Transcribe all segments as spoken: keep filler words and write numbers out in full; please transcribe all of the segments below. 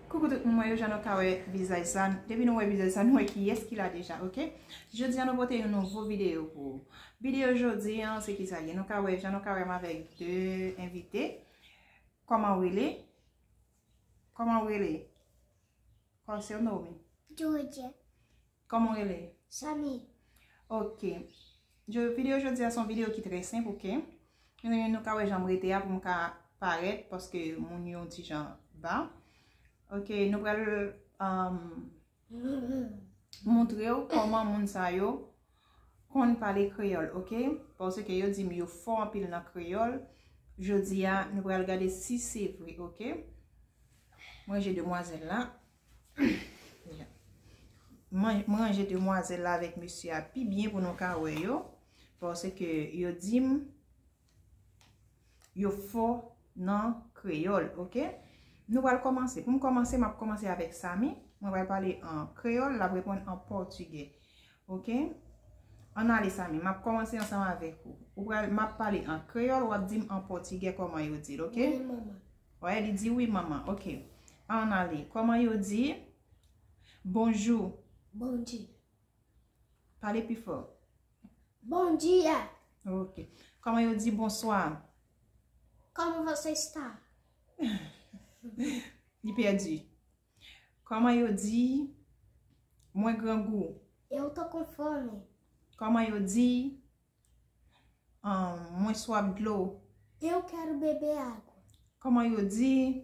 Koukou tout moun mwen yo, jan nou ka wè vizaj sa, depi nou wè vizaj sa, nou wè kiyès ki la deja, oke? Jodi a nou pote yon nouvo videyo pou ou. Videyo jodi a, se ki sa l ye? Nou ka wè, jan nou ka wè m avèk de envite. Kòman w rele? Kòman w rele? Qual o seu nome? Georgia. Kòman w rele? Sami. Ok. Jo- videyo jodi a se yon videyo ki trè senp, ok? Nou ka wè jan m rete a pou m ka parèt, paske moun yo yon ti jan ba. Ok, nou pral, um, montre w kòman moun sa yo konn pale kreyòl, ok? Paske yo di m yo fò anpil nan kreyòl. Jodi a, nou pral gade si se vre, ok? M ranje demwazèl la. M ran- m ranje demwazèl la avèk mesye a pi byen pou nou ka wè yo. Paske yo di m yo fò nan kreyòl, ok? Nou pral kòmanse. Pou m kòmanse, m ap kòmanse avèk Sami. Mwen pral pale an kreyòl, l ap reponn an pòtigè. Ok? Ann ale, Sami. M ap kòmanse ansanm avèk ou. Ou pral, m ap pale an kreyòl, w ap di m an pòtigè kòman yo di l, ok? Wi, manman. Wè, li di wi, manman. Ok. Ann ale. Kòman yo di bonjou? Bom dia. Pale pi fò. Bom dia. Ok. Kòman yo di bonswa? Como você está? Li pèdi. Kòman yo di mwen grangou? Eu tô com fome. Kòman yo di, um, mwen swaf dlo? Eu quero beber água. Kòman yo di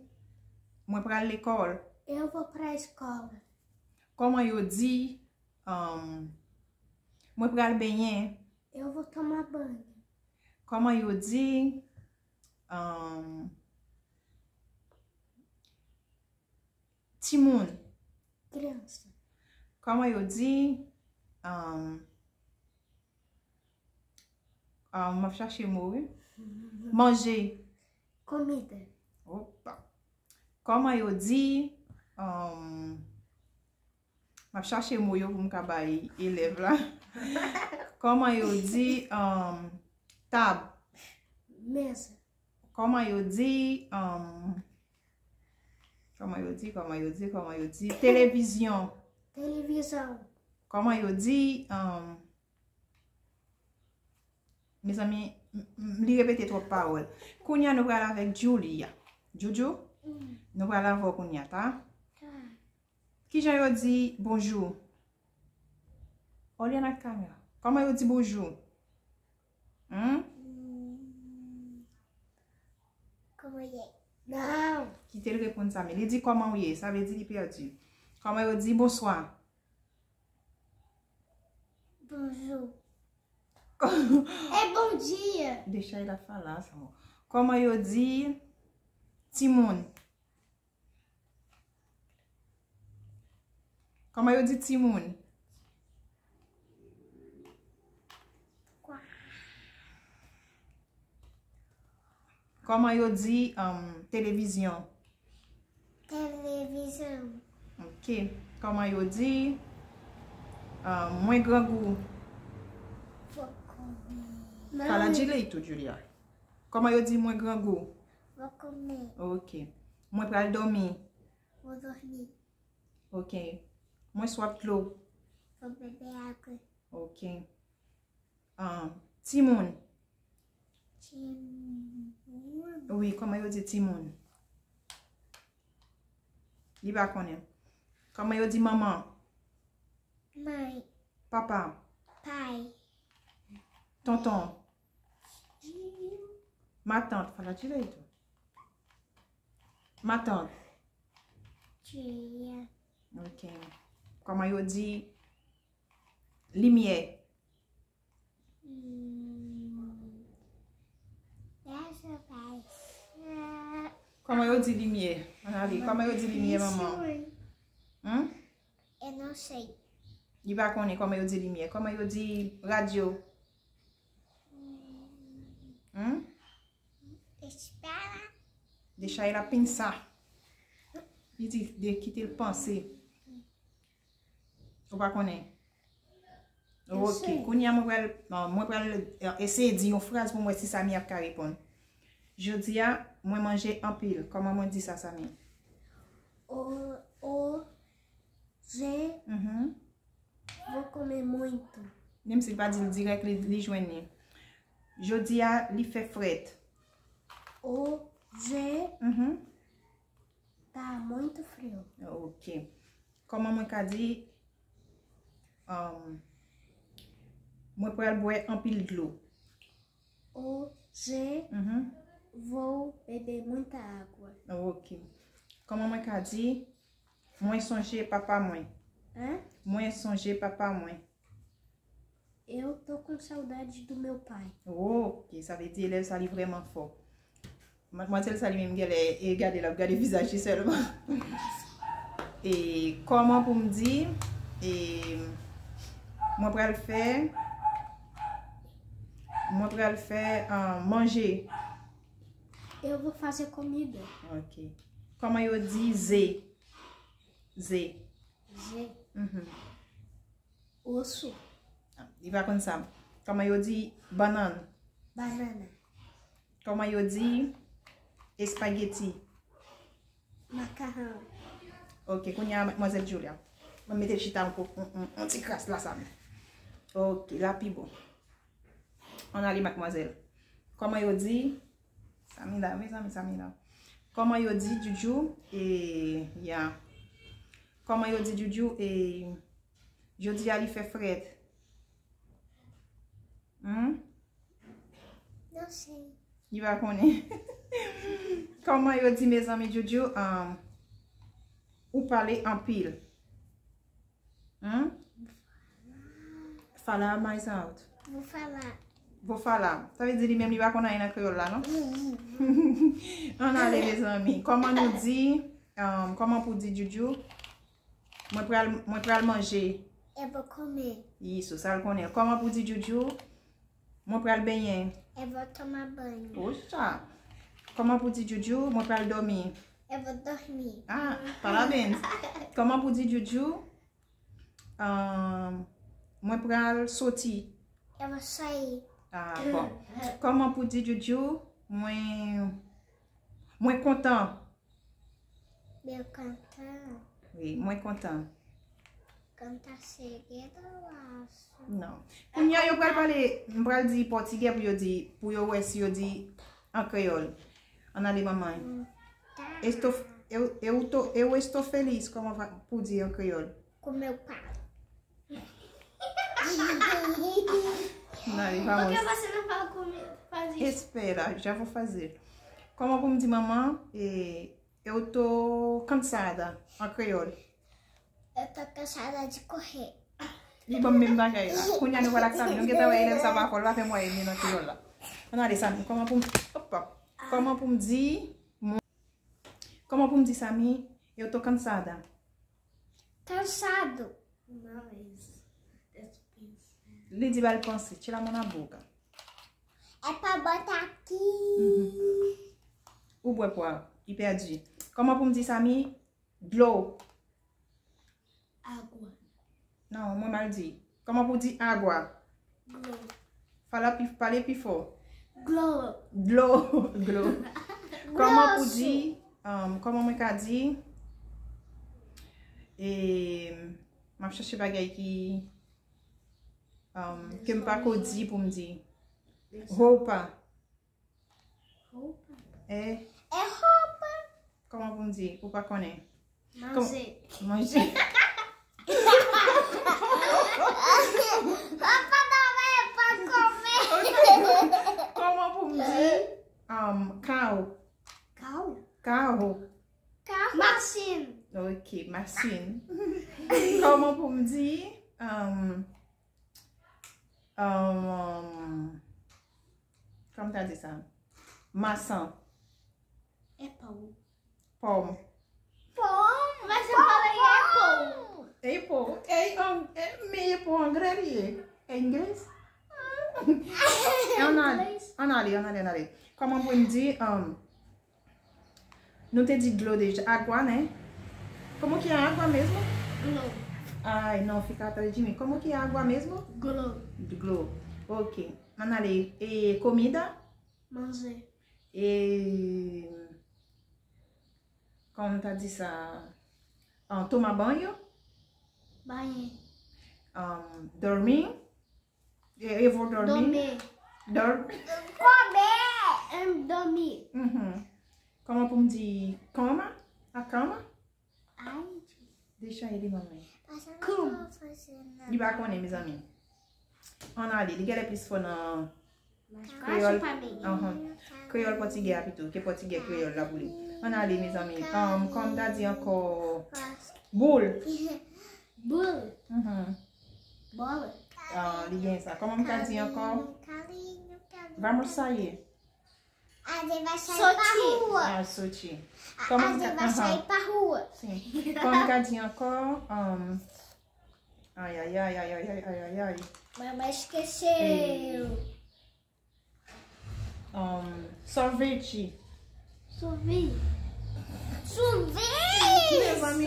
mwen pral lekòl? Eu vou pra escola. Kòman yo di, um, mwen pral benyen? Eu vou tomar banho. Kòman yo di, um, timoun? Criança. Kòman yo di, um, um, m ap chache mo, wi. Manje? Comida. Opa. Kòman yo di, um, m ap chache mo yo pou m ka bay elèv la. Kòman yo di, um, tab? Mesa. Kòman yo di, um, kòman yo di, kòman yo di, kòman yo di, televizyon? Televisão. Kòman yo di, um, mezanmi, m- m- li repete twòp pawòl. Kounye a nou pral avèk Julia. Juju, nou pral avè w kounye a, ta? Kijan yo di bonjou? Olye nan kamera. Kòman yo di bonjou? Hmm? Como é? Não. Kite l reponn sa, men li di kòman w ye, sa vle di li pèdi. Kòman yo di bonswa? Bonjour. É bom dia. Deixa ele falar, amor. Kòman yo di timoun? Kòman yo di timoun? Kòman yo di, um, televizyon? Televizyon. Ok. Kòman yo di, um, mwen grangou? Fala direito, Julia. Kòman yo di mwen grangou? Vou comer. Ok. Mwen pral dòmi. Vou dormir. Ok. Mwen swaf dlo. Vou beber água. Ok. Ah, timoun. Timoun. Wi, kòman yo di timoun? Li pa konnen. Kòman yo di manman? Mãe. Papa? Pai. Tonton? Tio. Matant, fala direito. Matant? Tia. Ok. Kòman yo di limyè? Hmm. That's a bad. Kòman yo di limyè? Ann ale, kòman yo di limyè, manman? Hmm? Eu não sei. Li pa konnen kòman yo di limyè. Kòman yo di radyo? Hmm? Espera. Deixa ela pensar. Li di, de kite l panse. Ou pa konnen? Ok, kounye a mwen pral, mwen pral, eh, eseye di yon fraz pou m wè si Sami ap ka reponn. Jodi a, mwen manje anpil. Kòman mwen di sa, Sami? O- Menm si l pa di l dirèk, li, li jwenn li. Jodi a, li fè frèt. Hoje uhum. Tá muito frio. Ok. Kòman mwen ka di, um, mwen pral bwè anpil dlo? Hoje uhum. Vou beber muita água. Ok. Kòman mwen ka di, mwen sonje papa mwen? Hein? Mwen sonje papa mwen. Eu tô com saudade do meu pai. Ok, sa vle di elèv sa li vrèman fò. Madmwazèl sa li menm genlè e gade l ap gade vizaj li sèlman. E kòman pou m di, e mwen pral fè, mwen pral fè uh, manje. Eu vou fazer comida. Ok. Kòman yo di ze? Ze. Ze. Uhum. Osso. Li pa konn sa. Kòman yo di bannann? Banana. Kòman yo di espageti? Macarrão. Ok, kounye a, madmwazèl Julia. Mwen mete chita yon, yon, yon, yon ti kras la, sa. Ok, la pi bon. Ann ale, madmwazèl. Kòman yo di? Samila, mezanmi, Samila. Kòman yo di, Djoudjou? E, ya. Kòman yo di, Djoudjou? E, jodi a, li fè frèt. Hmm? Não sei. Li pa konnen. Kòman yo di, mezanmi, Djoudjou? Um, ou pale anpil. Hmm? Fala mais alto. Vou falar. Vou falar. Sa vle di li menm li pa konn anyen nan kreyòl la, non? Ann ale, mezanmi. Kòman nou di, um, kòman pou di, Djoudjou? Mwen pral, mwen pral manje. Eu vou comer. Isso, sa l konnen. Kòman pou di, Djoudjou? Mwen pral benyen. Eu vou tomar banho. Poxa. Kòman pou di, Djoudjou? Mwen pral dòmi. Eu vou dormir. Ah, parabéns. Kòman pou di, Djoudjou? Ahn, mwen pral soti. Eu vou sair. Ah, bon. Kòman pou di, Djoudjou? Mwen, mwen kontan. Meu cantar. Wi, mwen kontan. Cantar seria do laço. Non. Kounye a, yo pral pale, m pral di pòtigè pou yo di, pou yo wè si yo di an kreyòl. Ann ale, manman. Estou, eu, eu tô, eu estou feliz. Kòman pou di an kreyòl? Com meu pai. Não, ele vai. Porque você não fala comigo? Faz isso. Espera, já vou fazer. Kòman pou m di manman? E, eu tô cansada, an kreyòl. Eu tô cansada de correr. Li ban m menm bagay la. Kounye a nou pral ak Sami. Nou gentan wè elèv sa pa fò, l pa fè mwayèn li nan kreyòl la. Ann ale, Sami, kòman pou m, opa. Kòman pou m di, kòman pou m di, Sami, eu tô cansada? Cansado. Não, mas... Li di ba l panse, tira a mão na boca. É pra botar aqui. Uhum. Ou bwè pwa, li pèdi. Kòman pou m di, Sami? Dlo. Água. Non, mwen mal di. Kòman pou di agua? Dlo. Fala pi, pale pi fò. Dlo. Dlo, dlo. Kòman pou di, um, kòman mwen ka di? E, m ap chache bagay ki, um, ke m pa ko di pou m di. Roupa. Roupa. É. É roupa. Kòman pou m di? Ou pa konnen? Manje. Manje. Roupa também é pra comer. Kòman pou m di? Um, carro. Carro? Carro. Carro. Machine. Ok, machine. Kòman pou m di? Um, um, Kòman ta di sa? Maçã. É pão. Pòm. Pão. Mas eu falei apple. Apple. É, é, é, men apple anglè li ye. É inglês? É inglês. Ann ale, ann ale, ann ale. Kòman pou m di, um, nou te di dlo deja. Agua, né? Como que é água mesmo? Dlo. Ai, não, fica atrás de mim. Como que é água mesmo? Dlo. Dlo. Ok. Ann ale. E comida? Manje. E, kòman ta di sa? Ah, tomar banho? Banho. Um, dormir. Eu vou dormir. Dormir. Dor Comer. Dormir. Uhum. Kòman pou m di cama? A cama? Ai. Deixa ele, mamãe. Como? Li pa konnen, mezanmi. Ann ale, li genlè plis fò nan Quase família. Aham. Kreyòl pòtigè a pito, ke pòtigè kreyòl la pou li. Ann ale, mezanmi. Um, kòman m ta di ankò? Boule. Boule. Uhum. Bola. Ah, li gen sa. Kòman m ta di ankò? Carinho, carinho. Vamos sair. A gente vai sair pra rua. Ah, sortir. Kòman A m ta gente vai aham. Sair pra rua. Sim. Kòman m ta di ankò? Um, ai, ai, ai, ai, ai, ai, ai, ai, ai. Mamãe esqueceu. Um, sorvete. Sorvete. Sorvete. Mezanmi,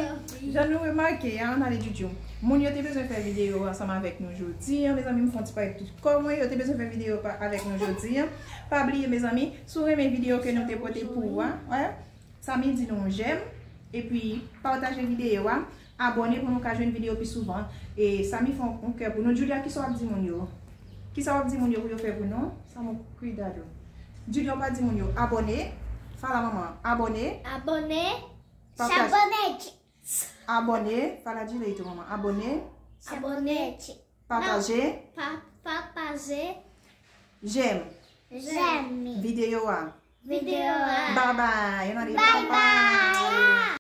jan nou remake a, ann ale Djoudjou. Moun yo te bezwen fè videyo ansanm avèk nou jodi a. Mezanmi, m fè yon ti pale tout kò mwen. Yo te bezwen fè videyo pa- avèk nou jodi a. Pa bliye, mezanmi, si w renmen videyo ke nou te pote pou ou a, wè, Samy di nou j'aime. Epi, pataje videyo a. Abòne pou nou ka jwenn videyo pi souvan. E Samy fè yon kè pou nou. Julia, kisa w ap di moun yo? Kisa w ap di moun yo pou yo fè pou nou? Samy, cuidado. Julia, w pa di moun yo abòne. Fala, manman. Abòne. Abonné. Partage. Sabonete. Abòne. Fala direito, manman. Abòne. Sabonete. Pataje. Pa, pa, paze. J'aime. J'aime. Videyo a. Videyo a. Bye bye. Ann ale, Bye bye.